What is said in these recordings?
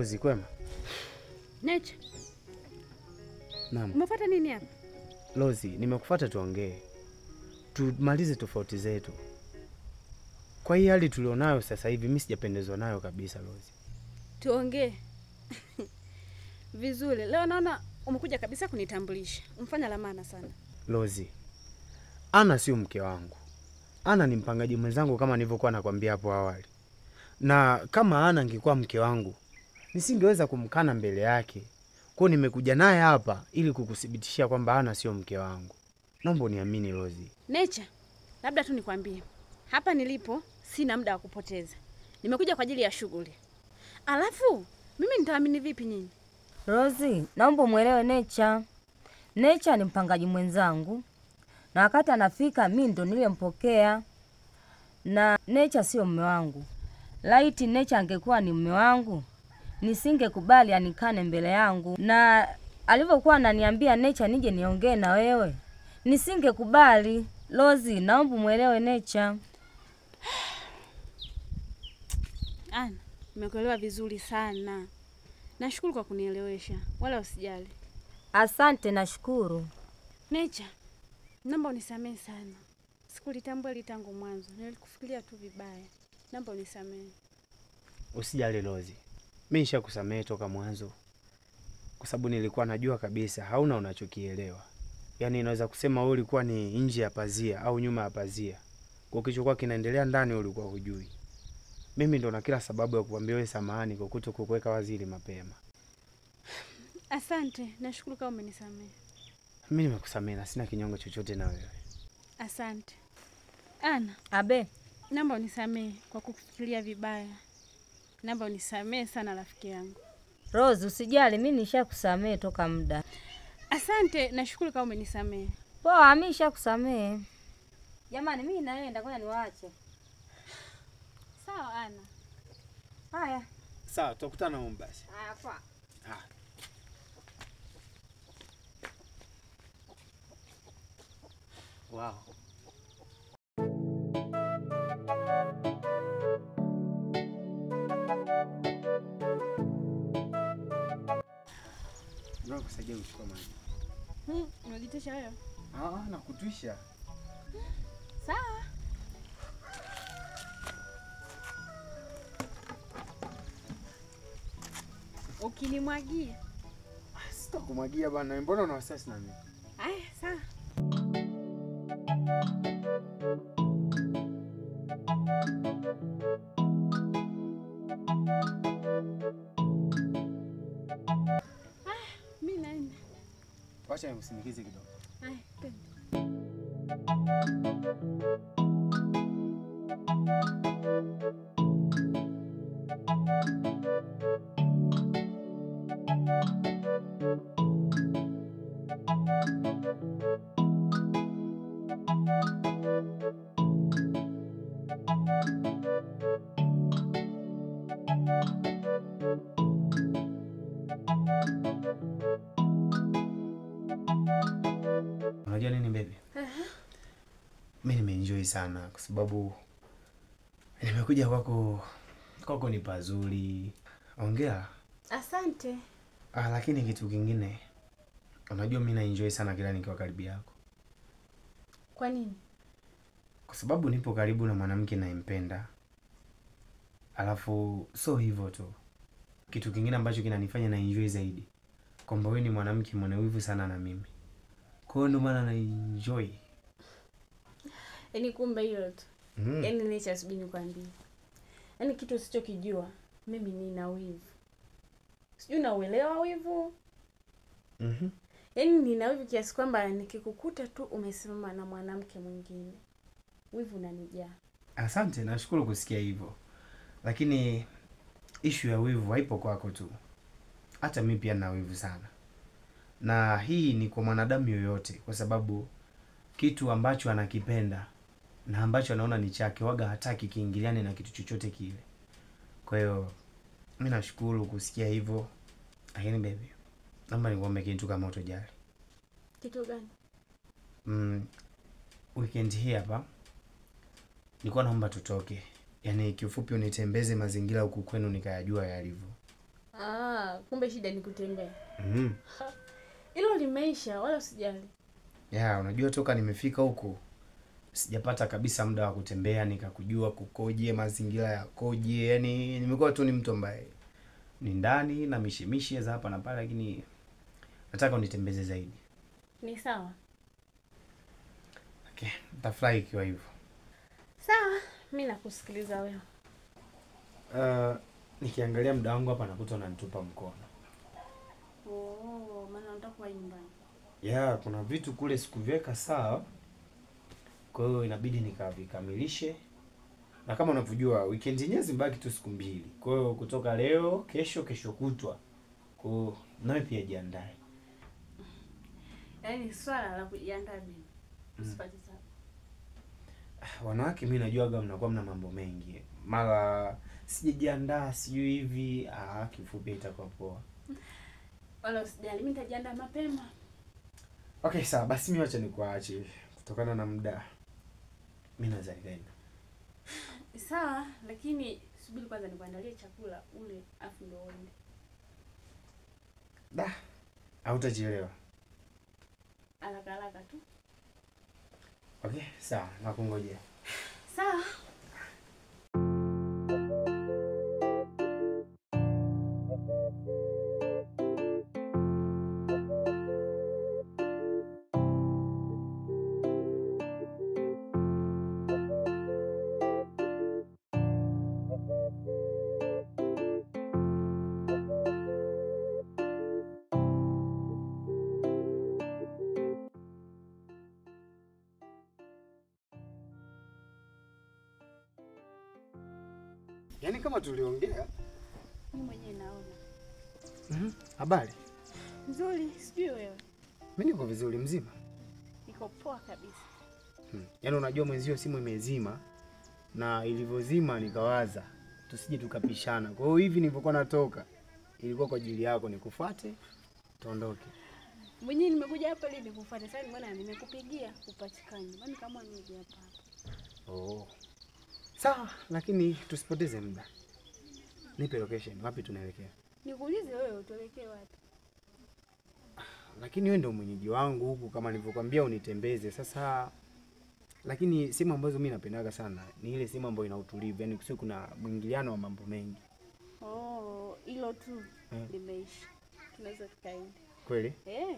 Rozi, kwema? Nature. Naam. Umefuata nini hapa? Rozi, nimekufuata tuongee. Tumalize tofauti zetu. Kwa hii hali tulionayo sasa hivi mimi sijapendezwa nayo kabisa, Rozi. Tuongee. Vizuri. Leo naona umekuja kabisa kunitambulisha. Umfanya la maana sana. Rozi, Ana sio mke wangu. Ana ni mpangaji mwenzangu kama nilivyokuwa nakwambia hapo awali. Na kama Ana angekuwa mke wangu, nisingeweza kumkana mbele yake. Kwa hiyo nimekuja naye hapa ili kukuthibitishia kwamba Ana sio mke wangu. Naomba uniamini, Rozi. Nature, labda tu nikwambie. Hapa nilipo sina muda wa kupoteza. Nimekuja kwa ajili ya shughuli. Alafu mimi nitaamini vipi nyinyi? Rozi, naomba muelewe Nature. Nature ni mpangaji mwenzangu. Na wakati anafika mimi ndo niliyempokea. Na Nature sio mume wangu. Laiti Nature angekuwa ni mume wangu, nisingekubali anikane mbele yangu. Na alivyokuwa ananiambia Nature nije niongee na wewe, nisingekubali. Rozi, naomba muelewe Nature. Ana, nimekuelewa vizuri sana. Nashukuru kwa kunielewesha. Wala usijali. Asante, nashukuru. Nature, naomba unisamehe sana. Sikulitambua hili tangu mwanzo. Nilikufikiria tu vibaya. Naomba unisamehe. Usijali Rozi. Mimi nishakusamehe toka mwanzo. Kwa sababu nilikuwa najua kabisa hauna unachokielewa. Yaani inaweza kusema wewe ulikuwa ni nje ya pazia au nyuma ya pazia. Kwa kilichokuwa kinaendelea ndani ulikuwa hujui. Mimi ndo na kila sababu ya kukuambia wewe samahani kwa kutokukuweka wazi ili mapema. Asante, nashukuru kama umenisamehe. Mimi nimekusamehe na sina kinyongo chochote na wewe. Asante. Ana, abe, naomba unisamehe kwa kukufikiria vibaya. Naomba unisamehe sana rafiki yangu. Rose, usijali, mimi nishakusamehe toka muda. Asante, nashukuru kama umenisamehe. Poa, mimi nishakusamehe. Jamani, mimi naenda, ngoja niwaache. Sawa Ana. Haya. Sawa, tutakutana huko basi. Haya, poa. Ah. Wow. Mbona kusaidia kuchukua maji? Unajitisha wewe? Ah, nakutisha. Sawa. Ukinimwagia. Sitakumwagia bana. Mbona una wasiwasi na mimi? Aya, sawa. Mimi naenda. Wacha nikusindikize kidogo. Aya, twende. Unajua nini baby? Mimi nimeenjoy sana kwa sababu nimekuja kwako, kwako ni pazuri. Ongea. Asante. Lakini kitu kingine, unajua mimi na enjoy sana kila nikiwa karibu yako. Kwa nini? Kwa sababu nipo karibu na mwanamke ninayempenda. Alafu so hivyo tu. Kitu kingine ambacho kinanifanya na enjoy zaidi, kwamba wewe ni mwanamke mwenye wivu sana na mimi. Kwa hiyo ndio maana na enjoy. Yaani kumbe hilo tu. Yaani Nature, subiri nikwambie. Yaani kitu usichokijua, mimi nina wivu. Sijui nauelewa wivu. Yaani nina wivu kiasi kwamba nikikukuta tu umesimama na mwanamke mwingine, wivu unanijaa. Asante, nashukuru kusikia hivyo. Lakini issue ya wivu haipo kwako tu. Hata mimi pia nina wivu sana. Na hii ni kwa mwanadamu yoyote, kwa sababu kitu ambacho anakipenda na ambacho anaona ni chake waga hataki kiingiliane na kitu chochote kile. Kwa hiyo mimi nashukuru kusikia hivyo. Lakini baby, naomba nikuombe kitu kama utojali. Kitu gani? Weekend hii hapa nilikuwa naomba tutoke. Yaani kiufupi unitembeze mazingira huku kwenu nikayajua yalivyo. Ah, kumbe shida ni kutembea. Hilo limeisha, wala usijali. Ya, unajua toka nimefika huku sijapata kabisa muda wa kutembea nikakujua kukoje, mazingira yakoje. Yaani nimekuwa tu ni mtu ambaye ni ndani na mishemishe za hapa na pale, lakini nataka unitembeze zaidi. Ni sawa. Okay, nitafurahi ikiwa hivyo. Sawa, mimi nakusikiliza wewe. Nikiangalia muda wangu hapa nakuta unanitupa mkono. Oh, maana unataka kuwa nyumbani. Yeah, kuna vitu kule sikuviweka sawa. Kwa hiyo inabidi nikavikamilishe. Na kama unavyojua weekend yenyewe zimebaki tu siku 2. Kwa hiyo kutoka leo, kesho, kesho kutwa. Kwa hiyo nawe pia jiandae. Yaani swala la kujiandaa mimi. Usipate tabu. Wanawake mimi najuaga mnakuwa mna mambo mengi. Mara sijajiandaa sijui hivi, kifupi itakuwa poa. Wala usijali, mimi nitajiandaa mapema. Okay, sawa, basi mimi acha nikuache kutokana na muda. Mimi naweza nikaenda. Sawa, lakini subiri kwanza nikuandalie chakula ule afu ndio uende. Da, hautachelewa. Haraka haraka tu. Okay, sawa, nakungojea. Sawa. Yaani kama tuliongea. Mimi mwenyewe naona. Habari? Nzuri, sijui wewe. Mimi niko vizuri, mzima. Niko poa kabisa. Yaani unajua mwenzio simu imezima na ilivyozima nikawaza tusije tukapishana. Kwa hiyo hivi nilipokuwa natoka ilikuwa kwa ajili yako nikufuate tuondoke. Mwenyewe nimekuja hapa ili nikufuate. Sasa nimeona nimekupigia upatikane. Maana kama nije hapa hapa. Oh. Sawa, lakini tusipoteze muda. Nipe location, wapi tunaelekea? Nikuulize wewe utuelekee wapi? Lakini wewe ndio mwenyeji wangu huku kama nilivyokuambia unitembeze. Sasa lakini sehemu ambazo mimi napendaga sana ni ile sehemu ambayo ina utulivu, yani kusiwe kuna mwingiliano wa mambo mengi. Oh, hilo tu limeisha. Tunaweza tukaenda. Kweli? Eh.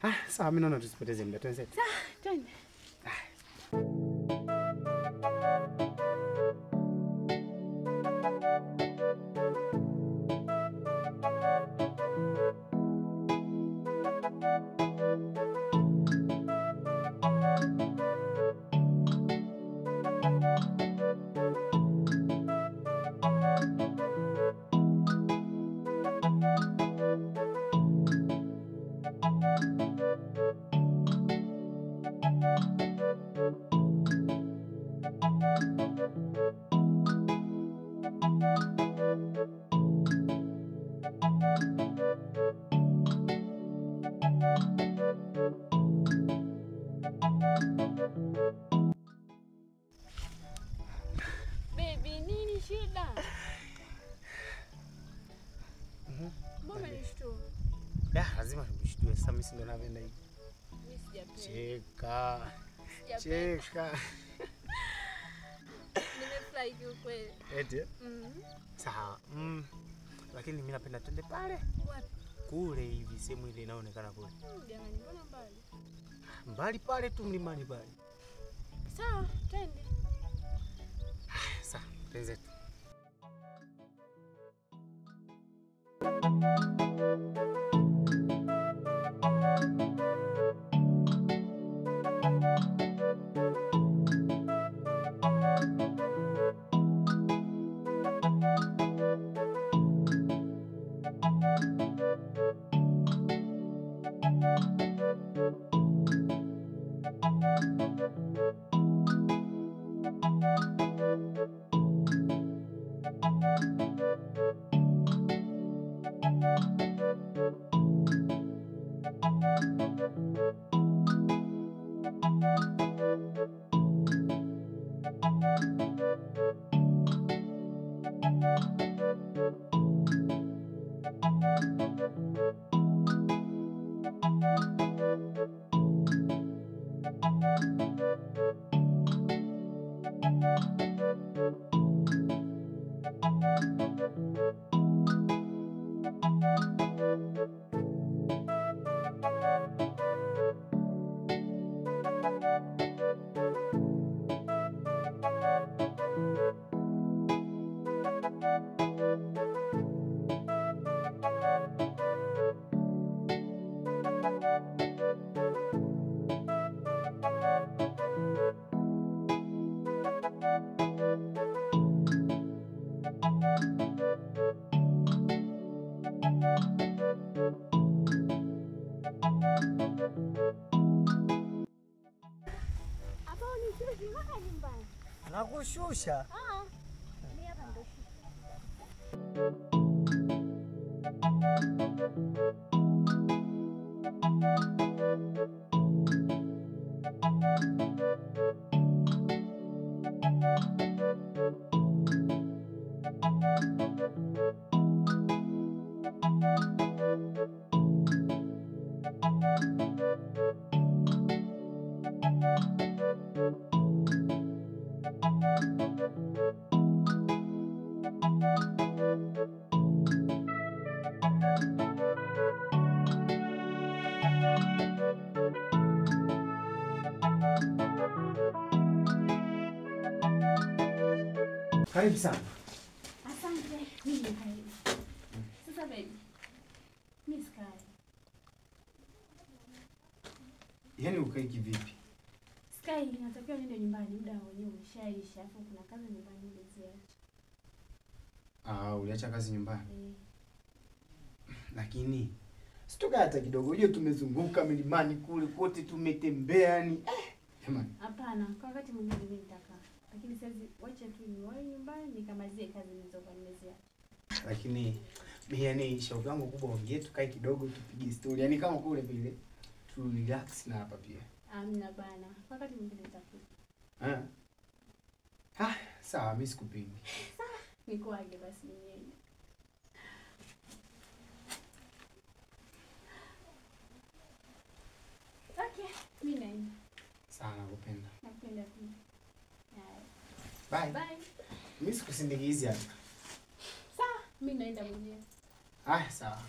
Ah, sawa, mimi naona tusipoteze muda. Twende. Sawa, twende. Baby, nini shida? Mbona umenishtua? Lazima nikushtue. Sasa mimi si ndo napenda hivi. Mimi sijapenda. Cheka. Cheka. Nimefurahi kiukweli. Eti? Sawa. Lakini mimi napenda twende pale. Wapi? Kule hivi sehemu ile inaonekana kule. Jamani, mbona mbali? Mbali pale tu mlimani pale. Sawa, twende. Sawa, twende. Nakushusha. Mimi hapa ndo Karibu sana. Asante. Mimi karibu. Sasa baby, mimi sikai. Yaani ukai kivipi? Sikai, natakiwa niende nyumbani, muda wenyewe umeshaisha, afu kuna kazi nyumbani niliziacha. Ah, uliacha kazi nyumbani? Lakini sitoka hata kidogo. Unajua tumezunguka milimani kule kote tumetembea yani. Jamani. Hapana, kwa wakati mwingine mimi nitakaa. Lakini sasa wacha tu niwahi nyumbani nikamalizie kazi nilizokuwa nimeziacha. Lakini mimi yani shauku yangu kubwa ongee tukae kidogo tupige story. Yaani kama kule vile tu relax na hapa pia. Amna bana. Kwa wakati mwingine nitakuja. Ah. Ah, sawa mimi sikupingi. Sawa, nikuage basi niende. Okay, mimi naenda. Sawa, nakupenda. Nakupenda pia. Bye. Bye. Mimi sikusindikizi hapa. Sawa, mimi naenda mwenyewe. Ah, sawa.